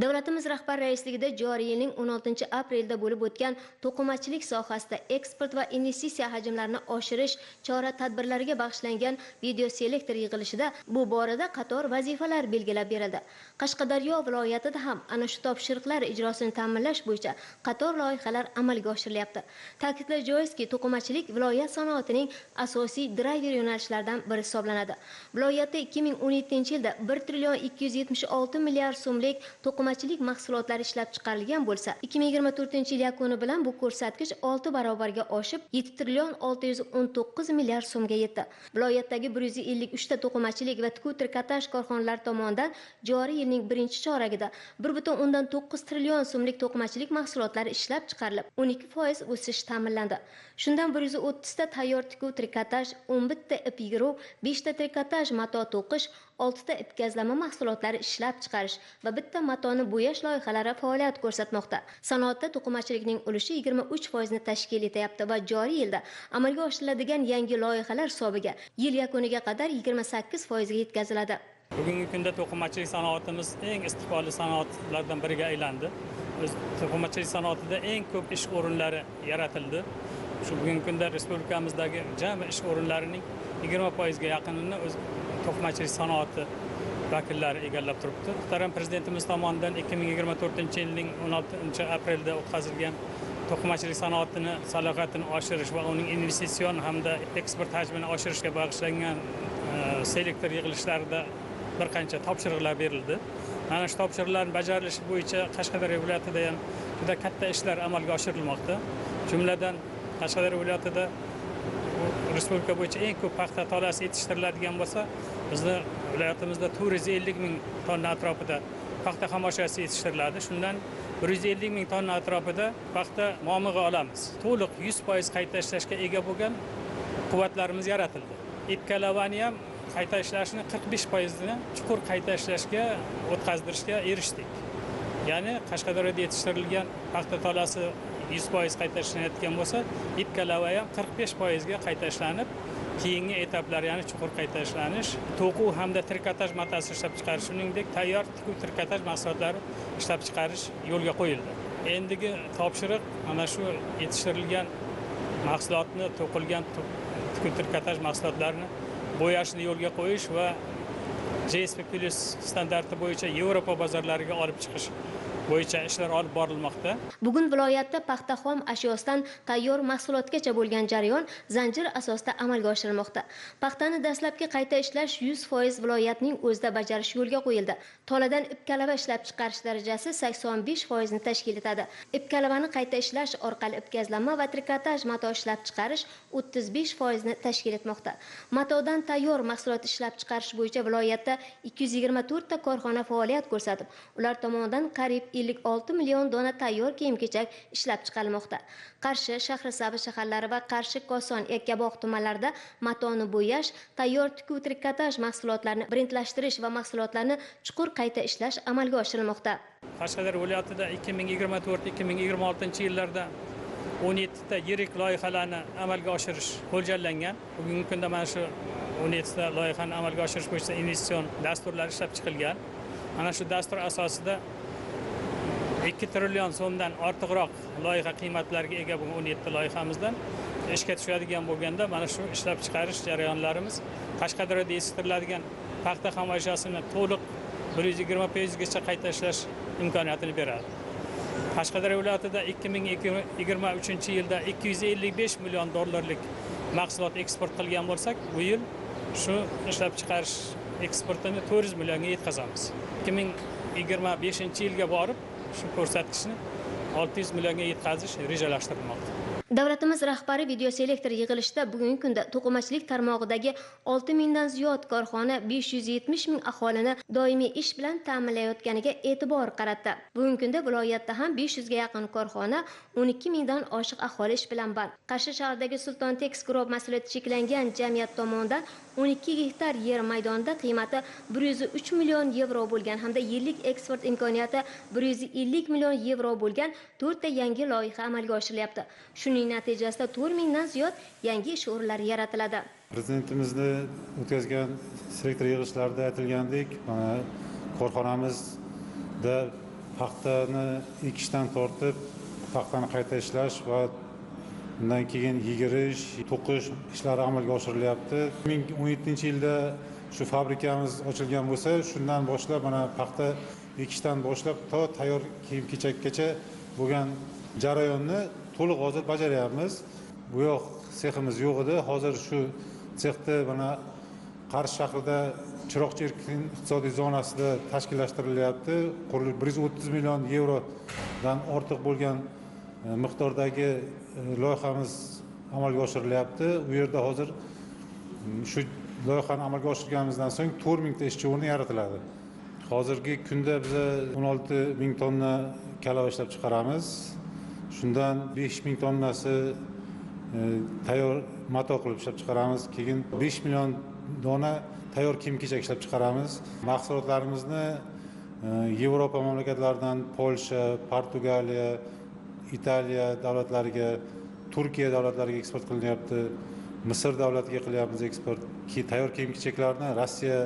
Davlatimiz rahbari raisligida joriy yilning 16-aprelda bo'lib o'tgan to'qimachilik sohasida eksport va investitsiya hajmlarini oshirish chora-tadbirlariga bag'ishlangan videoselektor yig'ilishida bu borada qator vazifalar belgilab berildi. Qashqadaryo viloyatida ham ana shu topshiriqlar ijrosini ta'minlash bo'yicha qator loyihalar amalga oshirilyapti. Ta'kidlash joizki, to'qimachilik viloyat sanoatining asosiy drayver yo'nalishlaridan biri hisoblanadi. Viloyatda 2017-yilda 1 trillion 276 milliard so'mlik to'qimachilik mahsulotlari ishlab chiqarilgan bo'lsa, 2024-yil yakuni bilan bu ko'rsatkich 6 barobarga oshib, 7 trillion 619 milliard so'mga yetdi. Viloyatdagi 153 ta to'qimachilik va tikuv trikotaj korxonalari tomonidan joriy yilning birinchi choragida 1.9 trillion so'mlik to'qimachilik mahsulotlari ishlab chiqarilib, 12% o'sish ta'minlandi. Shundan 130 ta tayyor tikuv trikotaj, 11 ta ip yigiruv, 5 ta trikotaj mato to'qish, 6 ta ipkazlama mahsulotlari ishlab chiqarish va bitta matoni bo'yash loyihalari faoliyat ko'rsatmoqda. Sanoatda to'qimachilikning ulushi 23% ni tashkil etyapti va joriy yilda amalga oshiriladigan yangi loyihalar hisobiga yil yakuniga qadar 28% ga yetkaziladi. Bugungi kunda to'qimachilik sanoatimiz eng istiqbolli sanoatlardan biriga aylandi. To'qimachilik sanoatida eng ko'p ish o'rinlari yaratildi. Shu bugungi kunda respublikamizdagi jami ish o'rinlarining 20% ga yaqinini o'z to'qimachilik sanoati vakillari egallab turibdi. Muhtaram prezidentimiz tomonidan 2024-yilning 16-aprelda o'tkazilgan to'qimachilik sanoatini salohiyatini oshirish va uning investitsion hamda eksport hajmini oshirishga bag'ishlangan selektor yig'ilishlarida bir qancha topshiriqlar berildi. Mana shu topshiriqlarning bajarilishi bo'yicha Qashqadaryo viloyatida ham juda katta ishlar amalga oshirilmoqda. Jumladan, Qashqadaryo viloyatida respublika bo'yicha eng ko'p paxta tolasi yetishtiriladigan bo'lsa, bizni viloyatimizda 450 ming tonna atrofida paxta xomashyosi yetishtiriladi. Shundan 150 ming tonna atrofida paxta momig'i olamiz. To'liq 100% qayta ishlashga ega bo'lgan quvvatlarimiz yaratildi. Ipkalavani ham qayta ishlashni 45%ni chuqur qayta ishlashga o'tkazdirishga erishdik. Ya'ni Qashqadaryoda yetishtirilgan paxta tolasi 100% qayta ishlanayotgan bo'lsa, ipkalava ham 45% ga qayta ishlanib, keyingi etaplar, ya'ni chuqur qayta ishlanish, to'quv hamda trikotaj matasi ishlab chiqarish, shuningdek tayyor tikuv trikotaj mahsulotlari ishlab chiqarish yo'lga qo'yildi. Endigi topshiriq mana shu yetishtirilgan mahsulotni, to'qilgan tikuv trikotaj mahsulotlarini bo'yashni yo'lga qo'yish va GSP Plus standarti bo'yicha Yevropa bozorlariga olib chiqish bo'yicha ishlar olib borilmoqda. Bugun viloyatda paxta xom ashyosidan tayyor mahsulotgacha bo'lgan jarayon zanjir asosida amalga oshirilmoqda. Paxtani dastlabki qayta ishlash 100% viloyatning o'zida bajarish yo'lga qo'yildi. Toladan ipkalava ishlab chiqarish darajasi 85% ni tashkil etadi. Ipkalavani qayta ishlash orqali ipkazlama va trikotaj mato ishlab chiqarish 35% ni tashkil etmoqda. Matodan tayyor mahsulot ishlab chiqarish bo'yicha viloyatda 224 ta korxona faoliyat ko'rsatib, ular tomonidan qariyb 56 million dona tayyor kiyim-kechak ishlab chiqarilmoqda. Qarshi, Shahrisabz shaharlari va Qarshi, Koson, Yakkabog' tumanlarida matoni bo'yash, tayyor tikuv trikotaj mahsulotlarini brendlashtirish va mahsulotlarni chuqur qayta ishlash amalga oshirilmoqda. Qashqadaryo viloyatida 2024-2026 yillarda 17 ta yirik loyihalarni amalga oshirish mo'ljallangan. Bugungi kunda mana shu 17 ta loyihani amalga oshirish bo'yicha investitsion dasturlar ishlab chiqilgan. Mana shu dastur asosida 2 trillion so'mdan ortiqroq loyiha qiymatlariga ega bo'lgan 17 loyihamizdan ishga tushadigan bo'lganda mana shu ishlab chiqarish jarayonlarimiz Qashqadaryoda yetishtiriladigan paxta xomashiyosini to'liq 120% gacha qayta ishlash imkoniyatini beradi. Qashqadaryo viloyatida 2023-yilda 255 million dollarlik mahsulot eksport qilgan bo'lsak, bu yil shu ishlab chiqarish eksportini 400 millionga yetkazamiz. 2025-yilga borib shu ko'rsatkichni 600 millionga yetkazish rejalashtirilmoqda. Davlatimiz rahbari videoselektor yig'ilishida bugungi kunda to'qimachilik tarmog'idagi 6 mingdan ziyod korxona 570 ming aholini doimiy ish bilan ta'minlayotganiga e'tibor qaratdi. Bugungi kunda viloyatda ham 500 ga yaqin korxona 12 mingdan oshiq aholi ish bilan band. Qarshi shahridagi Sulton Tex Group mas'uliyati cheklangan jamiyat tomonidan 12 gektar yer maydonida qiymati 103 million yevro bo'lgan hamda yillik eksport imkoniyati 150 million yevro bo'lgan 4 ta yangi loyiha amalga oshirilyapti. Shuning natijasida 4 mingdan ziyod yangi ish o'rinlari yaratiladi. Prezidentimizni o'tkazgan selektor yig'ilishlarida aytilgandek, mana korxonamizda Paxtani ekishdan tortib paxtani qayta ishlash va undan keyin yigirish, to'qish ishlari amalga oshirilyapti. 2017-yilda shu fabrikamiz ochilgan bo'lsa, shundan boshlab mana paxta ekishdan boshlab to tayyor kiyim-kechakkacha bo'lgan jarayonni to'liq hozir bajaryapmiz. Bu yoq seximiz yo'q edi. Hozir shu sexda mana Qarshi shahrida Chiroqchi erkin iqtisodiy zonasida tashkillashtirilyapti. Qurilib 130 million yevrodan ortiq bo'lgan miqdordagi loyihamiz amalga oshirilyapti. U yerda hozir shu loyihani amalga oshirganimizdan so'ng 4000 ta ishchi o'rni yaratiladi. Hozirgi kunda biz 16 ming tonna kalava ishlab chiqaramiz. Shundan 5 ming tonnasi tayyor mato qilib ishlab chiqaramiz. Keyin 5 million dona tayyor kiyim-kechak ishlab chiqaramiz. Mahsulotlarimizni Yevropa mamlakatlaridan Polsha, Portugaliya, Italiya davlatlariga, Turkiya davlatlariga eksport qilinyapti. Misr davlatiga qilyapmiz eksport. Tayyor kiyim-kechaklarni Rossiya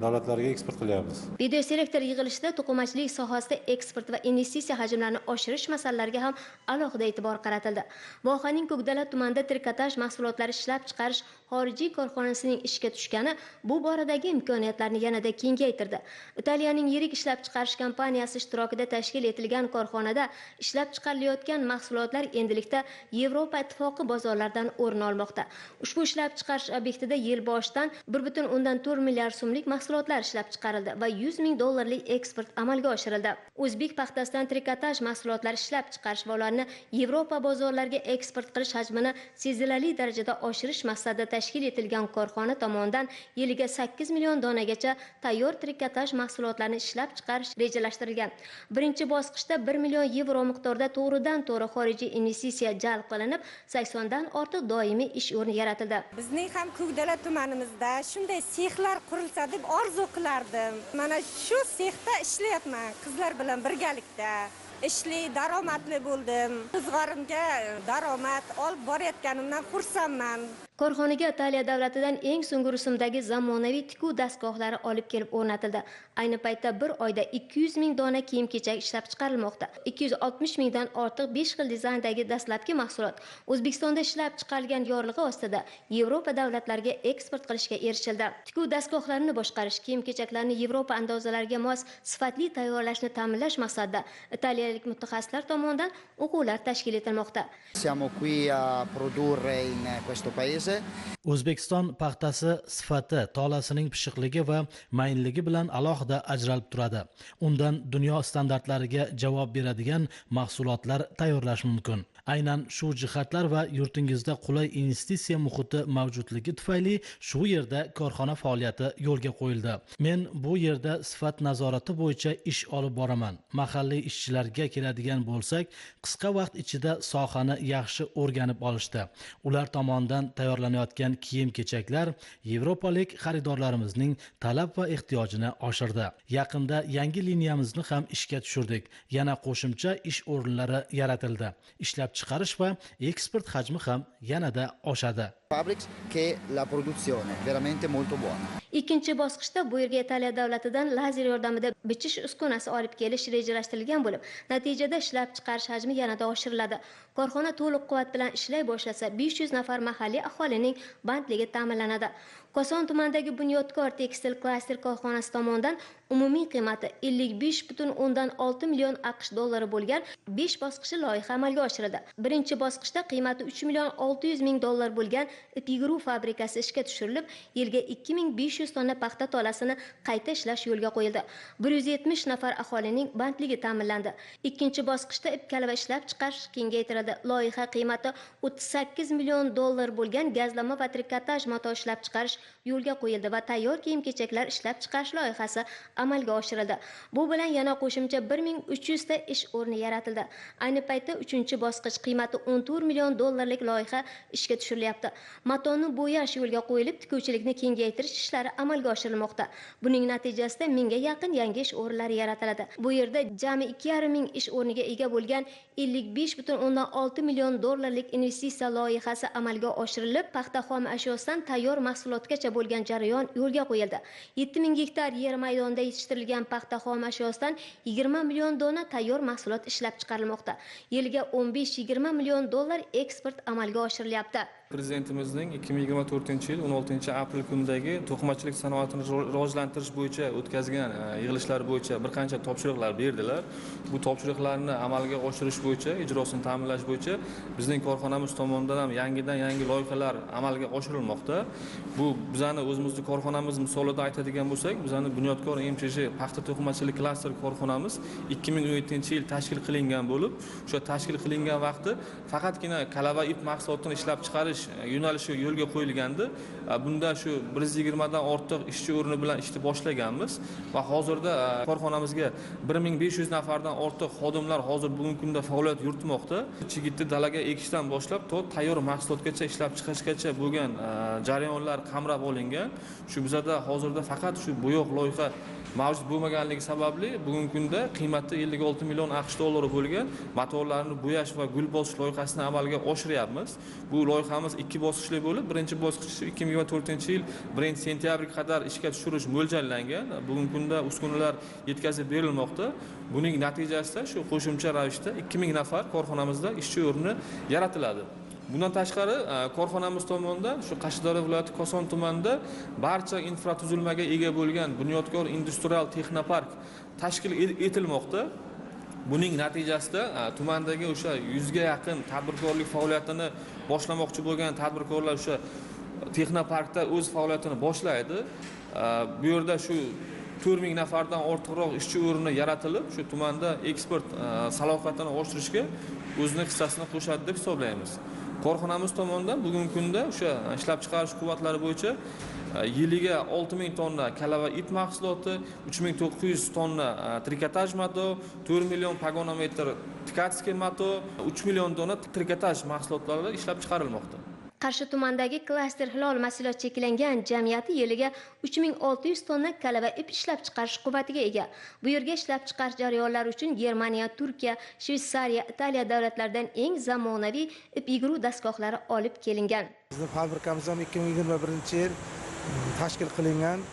davlatlariga eksport qilyapmiz. Videoselektor yig'ilishida to'qimachilik sohasida eksport va investitsiya hajmlarini oshirish masalalariga ham alohida e'tibor qaratildi. Vohaning Ko'kdala tumanida trikotaj mahsulotlari ishlab chiqarish xorijiy korxonasining ishga tushgani bu boradagi imkoniyatlarni yanada kengaytirdi. Italiyaning yirik ishlab chiqarish kompaniyasi ishtirokida tashkil etilgan korxonada ishlab chiqarilayotgan mahsulotlar endilikda Yevropa Ittifoqi bozorlaridan o'rin olmoqda. Ushbu ishlab chiqarish obyektida yil boshidan 1,4 milliard so'mlik mahsulotlar ishlab chiqarildi va 100 ming dollarlik eksport amalga oshirildi. O'zbek paxtasidan trikotaj mahsulotlari ishlab chiqarish va ularni Yevropa bozorlariga eksport qilish hajmini sezilarli darajada oshirish maqsadida tashkil etilgan korxona tomonidan yiliga 8 million donagacha tayyor trikotaj mahsulotlarini ishlab chiqarish rejalashtirilgan. Birinchi bosqichda 1 million yevro miqdorida to'g'ridan-to'g'ri xorijiy investitsiya jalb qilinib, 80 dan ortiq doimiy ish o'rni yaratildi. Bizning ham Ko'kdala tumanimizda shunday sexlar qurilsa deb orzu qilardim. Mana shu sexda ishlayapman qizlar bilan birgalikda. Ishli, daromadli bo'ldim. Ro'zg'orimga daromad olib borayotganimdan xursandman. Korxonaga Italiya davlatidan eng so'nggi rusumdagi zamonaviy tikuv dastgohlari olib kelib o'rnatildi. Ayni paytda bir oyda 200 ming dona kiyim-kechak ishlab chiqarilmoqda. 260 mingdan ortiq 5 xil dizayndagi dastlabki mahsulot O'zbekistonda ishlab chiqarilgan yorlig'i ostida Yevropa davlatlariga eksport qilishga erishildi. Tikuv dastgohlarini boshqarish, kiyim-kechaklarni Yevropa andozalariga mos sifatli tayyorlashni ta'minlash maqsadida italiyalik mutaxassislar tomonidan o'quvlar tashkil etilmoqda. Siamo qui a produrre in questo paese. O'zbekiston paxtasi sifati, tolasining pishiqligi va mayinligi bilan alohida ajralib turadi. Undan dunyo standartlariga javob beradigan mahsulotlar tayyorlash mumkin. Aynan shu jihatlar va yurtingizda qulay investitsiya muhiti mavjudligi tufayli shu yerda korxona faoliyati yo'lga qo'yildi. Men bu yerda sifat nazorati bo'yicha ish olib boraman. Mahalliy ishchilarga keladigan bo'lsak, qisqa vaqt ichida sohani yaxshi o'rganib olishdi. Ular tomonidan tayyorlanayotgan kiyim-kechaklar yevropalik xaridorlarimizning talab va ehtiyojini oshirdi. Yaqinda yangi liniyamizni ham ishga tushirdik. Yana qo'shimcha ish o'rinlari yaratildi. Ishlab chiqarish va eksport hajmi ham yanada oshadi. Fabrics che la produzione veramente molto buona. Ikkinchi bosqichda bu yerga Italiya davlatidan lazer yordamida bichish uskunasi olib kelish rejalashtirilgan bo'lib, natijada ishlab chiqarish hajmi yanada oshiriladi. Korxona to'liq quvvat bilan ishlay boshlasa, 500 nafar mahalliy aholining bandligi ta'minlanadi. Koson tumanidagi Bunyodkor tekstil klaster korxonasi tomonidan umumiy qiymati 55,6 million AQSh dollari bo'lgan 5 bosqichli loyiha amalga oshirildi. Birinchi bosqichda qiymati 3 million 600 ming dollar bo'lgan ip yigiruv fabrikasi ishga tushirilib, yilga 2500 tonna paxta tolasini qayta ishlash yo'lga qo'yildi. 170 nafar aholining bandligi ta'minlandi. Ikkinchi bosqichda ip kalava ishlab chiqarish kengaytirildi. Loyiha qiymati 38 million dollar bo'lgan gazlama va trikotaj mato ishlab chiqarish yo'lga qo'yildi va tayyor kiyim-kechaklar ishlab chiqarish loyihasi amalga oshirildi. Bu bilan yana qo'shimcha 1300 ta ish o'rni yaratildi. Ayni paytda 3-bosqich qiymati 14 million dollarlik loyiha ishga tushirilyapti. Matoni bo'yash yo'lga qo'yilib, tikuvchilikni kengaytirish ishlari amalga oshirilmoqda. Buning natijasida 1000ga yaqin yangi ish o'rinlari yaratiladi. Bu yerda jami 2,5 ming ish o'rniga ega bo'lgan 55,6 million dollarlik investitsiya loyihasi amalga oshirilib, paxta xom ashyosidan tayyor mahsulotgacha bo'lgan jarayon yo'lga qo'yildi. 7000 gektar yer maydonida yetishtirilgan paxta xom ashyosidan 20 million dona tayyor mahsulot ishlab chiqarilmoqda. Yiliga 15-20 million dollar eksport amalga oshirilyapti. Prezidentimizning 2024-yil 16-aprel kunidagi to'qimachilik sanoatini rivojlantirish bo'yicha o'tkazgan yig'ilishlari bo'yicha bir qancha topshiriqlar berdilar. Bu topshiriqlarni amalga oshirish bo'yicha, ijrosini ta'minlash bo'yicha bizning korxonamiz tomonidan ham yangidan yangi loyihalar amalga oshirilmoqda. Bu bizani o'zimizning korxonamiz misolida aytadigan bo'lsak, bizani Bunyodkor MCJ paxta to'qimachilik klaster korxonamiz 2017-yil tashkil qilingan bo'lib, o'sha tashkil qilingan vaqti faqatgina kalava ip mahsulotini ishlab chiqarish yo'nalishi yo'lga qo'yilgandi. Bunda shu 120 dan ortiq ishchi o'rni bilan ishni boshlaganmiz va hozirda korxonamizga 1500 nafardan ortiq xodimlar hozir bugungi kunda faoliyat yuritmoqda. Chigitni dalaga ekishdan boshlab to tayyor mahsulotgacha ishlab chiqarishgacha bo'lgan jarayonlar qamrab olingan. Shu bizada hozirda faqat shu bo'yoq loyiha mavjud bo'lmaganligi sababli bugungi kunda qiymati 56 million AQSh dollari bo'lgan motorlarni bo'yash va gul bosish loyihasini amalga oshiryapmiz. Bu loyihamiz 2 bosqichli bo'lib, birinchi bosqich 2024-yil 1-sentyabrga qadar ishga tushirish mo'ljallangan. Bugungi kunda uskunalar yetkazib berilmoqda. Buning natijasida shu qo'shimcha ravishda 2000 nafar korxonamizda ishchi o'rni yaratiladi. Bundan tashqari korxonamiz tomonidan shu Qashqadaryo viloyati Koson tumanida barcha infratuzilmaga ega bo'lgan Bunyodkor industrial texnopark tashkil etilmoqda. Buning natijasida tumandagi o'sha 100 ga yaqin tadbirkorlik faoliyatini boshlamoqchi bo'lgan tadbirkorlar o'sha texnoparkda o'z faoliyatini boshlaydi. Bu yerda shu 4000 nafardan ortiqroq ishchi o'rni yaratilib, shu tumanda eksport salohiyatini oshirishga o'zini hissasini qo'shadi deb hisoblaymiz. Korxonamiz tomonidan bugungi kunda o'sha ishlab chiqarish quvvatlari bo'yicha yiliga 6000 tonna kalava ip mahsuloti, 3900 tonna trikotaj mato, 4 million pagonometr tkatskiy mato, 3 million dona trikotaj mahsulotlari ishlab chiqarilmoqda. Qarshi tumandagi klaster Hilol mas'uliyat cheklangan jamiyati yiliga 3600 tonna kalava ip ishlab chiqarish quvvatiga ega. Bu yerga ishlab chiqarish jarayonlari uchun Germaniya, Turkiya, Shvetsariya, Italiya davlatlaridan eng zamonaviy ip yigiruv dastgohlari olib kelingan. Bizning fabrikamiz ham 2021-yil tashkil qilingan.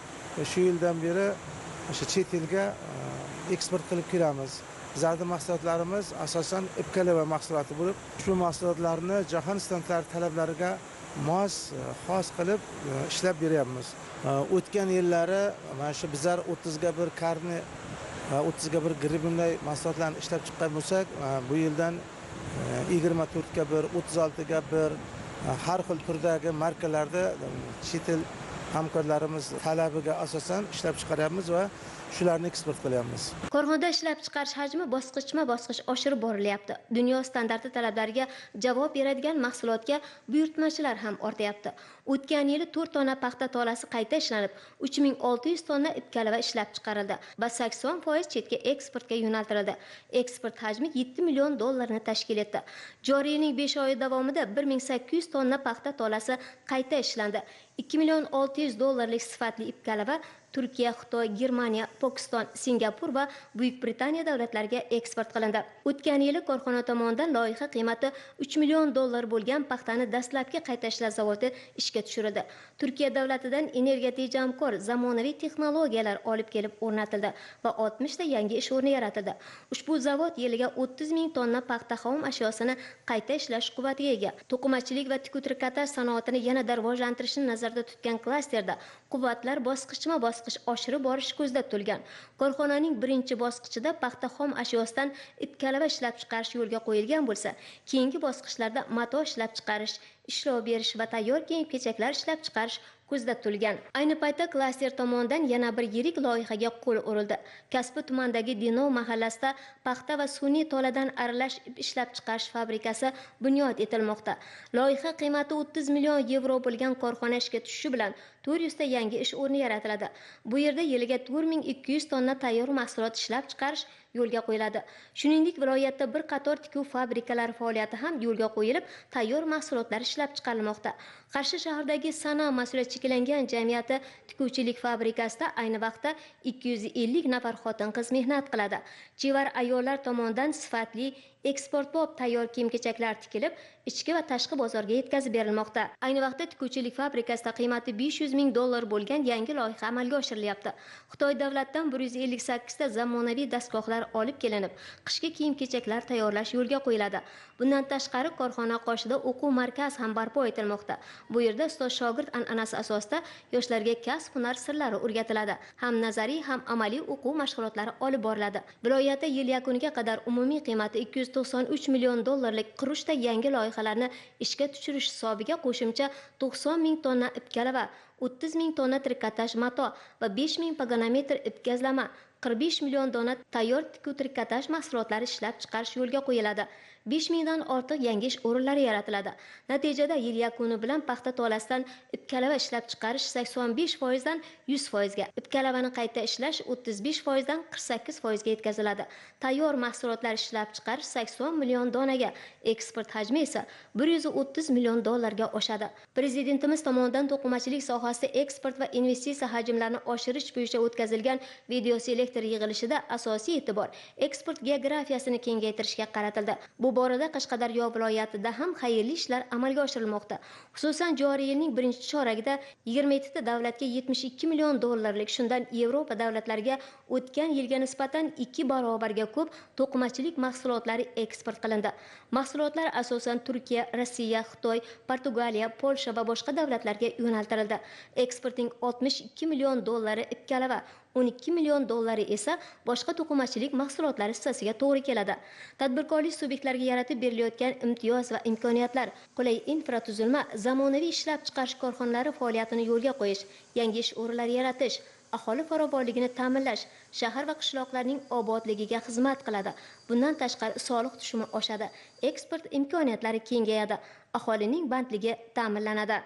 Shu yildan beri o'sha chet elga eksport qilib kelamiz. Bizlarning mahsulotlarimiz asosan ip kalava mahsuloti bo'lib, ushbu mahsulotlarni jahon standartlari talablariga mos xos qilib ishlab beryapmiz. O'tgan yillari mana shu bizlar 30 ga 1 karni, 30 ga 1 gribunday mahsulotlarni ishlab chiqqan bo'lsak, bu yildan 24 ga 1, 36 ga 1 har xil turdagi markalarda chet el hamkorlarimiz talabiga asosan ishlab chiqaryapmiz va shularni eksport qilyapmiz. Korxonada ishlab chiqarish hajmi bosqichma-bosqich oshirib borilyapti. Dunyo standarti talablariga javob beradigan mahsulotga buyurtmachilar ham ortayapti. O'tgan yili 4 tonna paxta tolasi qayta ishlanib, 3600 tonna ip kalava ishlab chiqarildi va 80% chetga eksportga yo'naltirildi. Eksport hajmi 7 million dollarni tashkil etdi. Joriy yilning 5 oyi davomida 1800 tonna paxta tolasi qayta ishlandi. 2 million 600 dollarlik sifatli ip kalava Turkiya, Xitoy, Germaniya, Pokiston, Singapur va Buyuk Britaniya davlatlariga eksport qilindi. O'tgan yili korxona tomonidan loyiha qiymati 3 million dollar bo'lgan paxtani dastlabki qayta ishlash zavodi ishga tushirildi. Turkiya davlatidan energiya tejamkor zamonaviy texnologiyalar olib kelib o'rnatildi va 60 ta yangi ish o'rni yaratildi. Ushbu zavod yiliga 30 ming tonna paxta xom ashyosini qayta ishlash quvvatiga ega. To'qimachilik va tikuv trikotaj sanoatini yanada rivojlantirishni nazarda tutgan klasterda quvvatlar bosqichma-bosqich oshirib borish ko'zda tutilgan. Korxonaning birinchi bosqichida paxta xom ashyosidan ip kalava ishlab chiqarish yo'lga qo'yilgan bo'lsa, keyingi bosqichlarda mato ishlab chiqarish, ishlov berish va tayyor kiyim-kechaklar ishlab chiqarish ko'zda tutilgan. Ayni paytda klaster tomonidan yana bir yirik loyihaga qo'l urildi. Kasbi tumanidagi Denov mahallasida paxta va sun'iy toladan aralash ishlab chiqarish fabrikasi bunyod etilmoqda. Loyiha qiymati 30 million yevro bo'lgan korxona ishga tushishi bilan 400 ta yangi ish o'rni yaratiladi. Bu yerda yiliga 4200 tonna tayyor mahsulot ishlab chiqarish yo'lga qo'yiladi. Shuningdek, viloyatda bir qator tikuv fabrikalari faoliyati ham yo'lga qo'yilib, tayyor mahsulotlar ishlab chiqarilmoqda. Qarshi shahridagi Sana mas'uliyati cheklangan jamiyati tikuvchilik fabrikasida ayni vaqtda 250 nafar xotin-qiz mehnat qiladi. Chevar ayollar tomonidan sifatli eksportbop tayyor kiyim-kechaklar tikilib, ichki va tashqi bozorga yetkazib berilmoqda. Ayni vaqtda tikuvchilik fabrikasida qiymati $500 ming bo'lgan yangi loyiha amalga oshirilyapti. Xitoy davlatidan 158 ta zamonaviy dastgohlar olib kelinib, qishki kiyim-kechaklar tayyorlash yo'lga qo'yiladi. Bundan tashqari korxona qoshida o'quv markaz ham barpo etilmoqda. Bu yerda ustoz-shogird an'anasi asosida yoshlarga kasb-hunar sirlari o'rgatiladi. Ham nazariy, ham amaliy o'quv mashg'ulotlari olib boriladi. Viloyatda yil yakuniga qadar umumiy qiymati $293 million 43 ta yangi loyihalarni ishga tushirish hisobiga qo'shimcha 90 ming tonna ipkalava, 30 ming tonna trikotaj mato va 5 ming pagonometr ipgazlama, 45 million dona tayyor tikuv trikotaj mahsulotlari ishlab chiqarish yo'lga qo'yiladi. 5 mingdan ortiq yangi ish o'rinlari yaratiladi. Natijada yil yakuni bilan paxta tolasidan ipkalava ishlab chiqarish 85% dan 100% ga, ipkalavani qayta ishlash 35% dan 48% ga yetkaziladi. Tayyor mahsulotlar ishlab chiqarish 80 million donaga, eksport hajmi esa $130 million oshadi. Prezidentimiz tomonidan to'qimachilik sohasida eksport va investitsiya hajmlarini oshirish bo'yicha o'tkazilgan videoselektor yig'ilishida asosiy e'tibor eksport geografiyasini kengaytirishga qaratildi. Bu borada Qashqadaryo viloyatida ham xayrli ishlar amalga oshirilmoqda. Xususan, joriy yilning birinchi choragida 27 ta davlatga $72 million, shundan Yevropa davlatlariga o'tgan yilga nisbatan 2 barobarga ko'p to'qimachilik mahsulotlari eksport qilindi. Mahsulotlar asosan Turkiya, Rossiya, Xitoy, Portugaliya, Polsha va boshqa davlatlarga yo'naltirildi. Eksportning $62 million ipkalava, $12 million esa boshqa to'qimachilik mahsulotlari hissasiga to'g'ri keladi. Tadbirkorlik subyektlariga yaratib berilayotgan imtiyoz va imkoniyatlar, qulay infratuzilma, zamonaviy ishlab chiqarish korxonalari faoliyatini yo'lga qo'yish, yangi ish o'rinlari yaratish, aholi farovonligini ta'minlash, shahar va qishloqlarning obodligiga xizmat qiladi. Bundan tashqari soliq tushumi oshadi, eksport imkoniyatlari kengayadi, aholining bandligi ta'minlanadi.